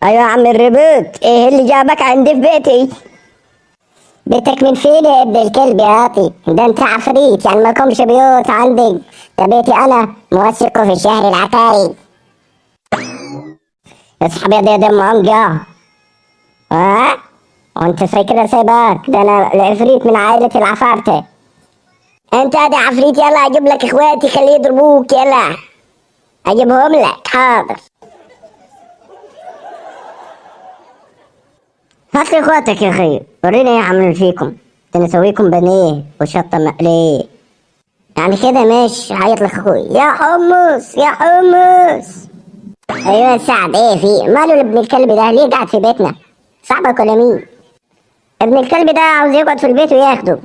ايوه يا عم الريبوت، ايه اللي جابك عندي في بيتي؟ بيتك من فين يا ابن الكلب يا عاطي؟ ده انت عفريت، يعني مالكمش بيوت عندي. ده بيتي انا موثقة في الشهر العقاري. اسحب يا دم عنجة. ها وانت زي كده سايباك؟ ده انا العفريت من عائلة العفارتة. انت ده عفريت؟ يلا اجيب لك اخواتي خليه يضربوك، يلا اجيبهم لك. حاضر، هات لي اخواتك يا اخي، وريني ايه عاملين فيكم. ده انا اسويكم بانيه وشطه مقلية يعني كده. ماشي، عيط لك اخوي يا حمص يا حمص. ايوه يا سعد، ايه في ماله ابن الكلب ده؟ ليه قاعد في بيتنا؟ صاحبك ولا مين؟ ابن الكلب ده عاوز يقعد في البيت وياخده.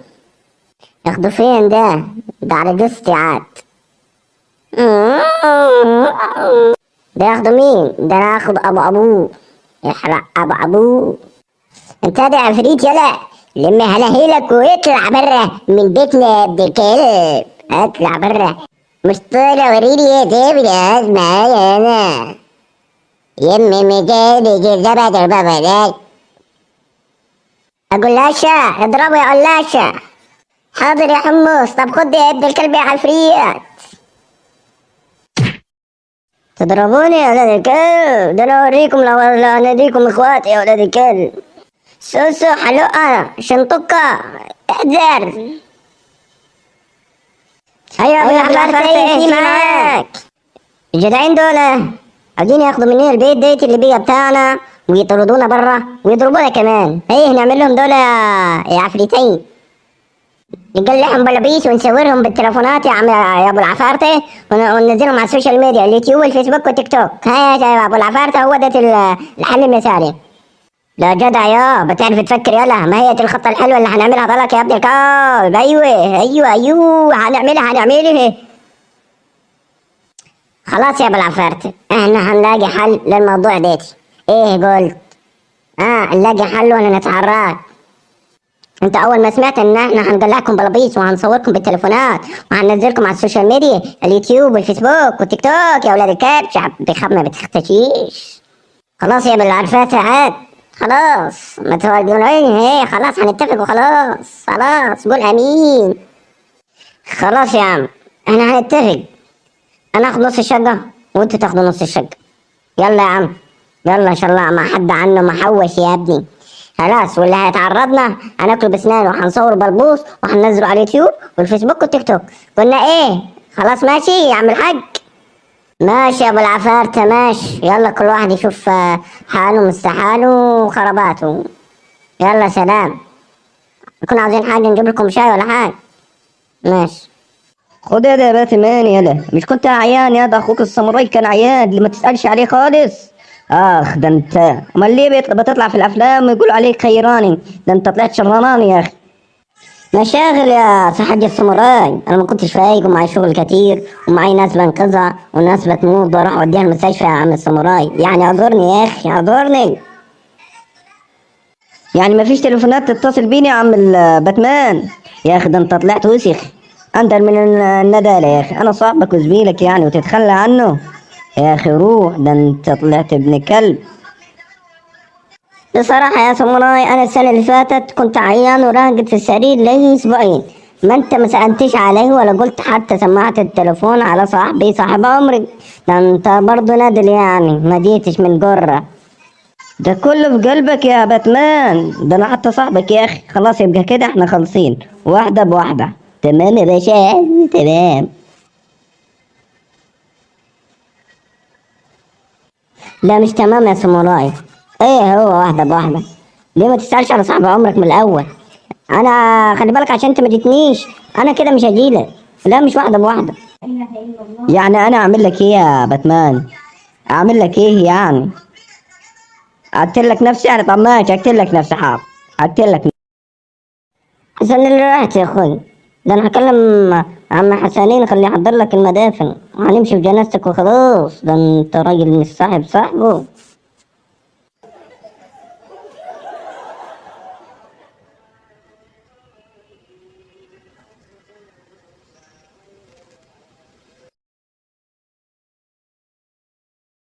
ياخده فين ده؟ ده على جثتي عاد. ده ياخده مين؟ ده انا اخد ابو ابوه، يحرق ابو ابوه. انت ده عفريت، يلا لم هلاهيلك واطلع بره من بيتنا يا ابن الكلب، اطلع بره. مش طالع، وريني يا دافي يا معايا انا. يمي مجالي جزبة بابا ده. قلاشة، اضربه يا قلاشة. حاضر يا حمص. طب خد يا ابن الكلب يا عفريت. تضربوني يا ولاد الكلب؟ ده انا اوريكم لو اناديكم اخواتي يا ولاد الكلب. سوسو حلقة شنطقة احذر. ايوه يا ابو ايه في معاك؟ الجدعين دول عاوزين ياخدوا مننا البيت ديت اللي بيه بتاعنا ويطردونا بره ويضربونا كمان. ايه نعمل لهم دول يا عفريتين؟ نقلعهم بلابيس ونصورهم بالتليفونات يا عم يا ابو العفارته، وننزلهم على ال social media، اليوتيوب والفيسبوك والتيك توك. ها يا ابو العفارته، هو ده الحل المثالي. لا جدع يا بتعرف تفكر. يلا ما هي دي الخطة الحلوة اللي هنعملها بالك يا ابن الكلب. ايوه ايوه ايوه، هنعملها هنعملها. خلاص يا ابو العفارته، احنا هنلاقي حل للموضوع ديتي. ايه قلت؟ نلاقي حل ولا نتحرك؟ انت اول ما سمعت ان احنا هنقلعكم بلابيس وهنصوركم بالتليفونات وهننزلكم على ال social media، اليوتيوب والفيسبوك والتيك توك يا اولاد الكلب، شعب بيخاف ما بتختشيش. خلاص يا ابو العرفات عاد، خلاص ما تقولوني ايه، خلاص هنتفق وخلاص. خلاص قول امين. خلاص يا عم احنا هنتفق، انا اخد نص الشقة وانتوا تاخدوا نص الشقة. يلا يا عم يلا، ان شاء الله ما حد عنه محوش يا ابني. خلاص، واللي هيتعرضنا هناكله بسنانه وهنصور بلبوس وهننزله على اليوتيوب والفيسبوك والتيك توك. قلنا ايه؟ خلاص ماشي يا عم الحاج، ماشي يا ابو العفارته ماشي. يلا كل واحد يشوف حاله مستحاله وخرباته. يلا سلام. نكون عاوزين حاجة نجيب لكم شاي ولا حاجة؟ ماشي. خد يا ده يا باتمان، يلا مش كنت عيان يا ده؟ اخوك الساموراي كان عيان، اللي ما تسألش عليه خالص. اخ ده انت امال ليه بتطلع في الافلام ويقولوا عليك خيراني؟ ده انت طلعت شراناني يا اخي. مشاغل يا حاج الساموراي، انا ما كنتش فايق ومعي شغل كتير ومعي ناس بنقذها وناس بتموت بروح اوديها المستشفى يا عم الساموراي، يعني اعذرني يا اخي اعذرني. يعني ما فيش تليفونات تتصل بيني يا عم باتمان؟ يا اخي ده انت طلعت وسخ، انت من الندالة يا اخي. انا صاحبك وزميلك يعني وتتخلى عنه؟ يا اخي روح، ده انت طلعت ابن كلب. بصراحة يا ساموراي أنا السنة اللي فاتت كنت عيان وراقد في السرير لي أسبوعين، ما أنت ما سألتش علي ولا قلت حتى سماعة التليفون على صاحبي صاحب عمري. ده أنت برضه نادل يعني، ما جيتش من جرة. ده كله في قلبك يا باتمان، ده انا حتى صاحبك يا اخي. خلاص يبقى كده احنا خالصين، واحدة بواحدة. تمام يا باشا، تمام. لا مش تمام يا ساموراي. ايه هو واحدة بواحدة؟ ليه ما تسألش على صاحب عمرك من الأول؟ أنا خلي بالك عشان أنت ما جيتنيش أنا كده مش هجيلك. لا مش واحدة بواحدة. يعني أنا أعمل لك إيه يا باتمان؟ أعمل لك إيه يعني؟ أقتل لك نفسي يعني؟ طب ماشي أقتل لك نفسي، حاضر أقتل لك. حسن اللي رحت يا أخوي، ده أنا هكلم عم حسنين خليه يحضر لك المدافن وهنمشي في جنازتك وخلاص. ده أنت راجل مش صاحب صاحبه.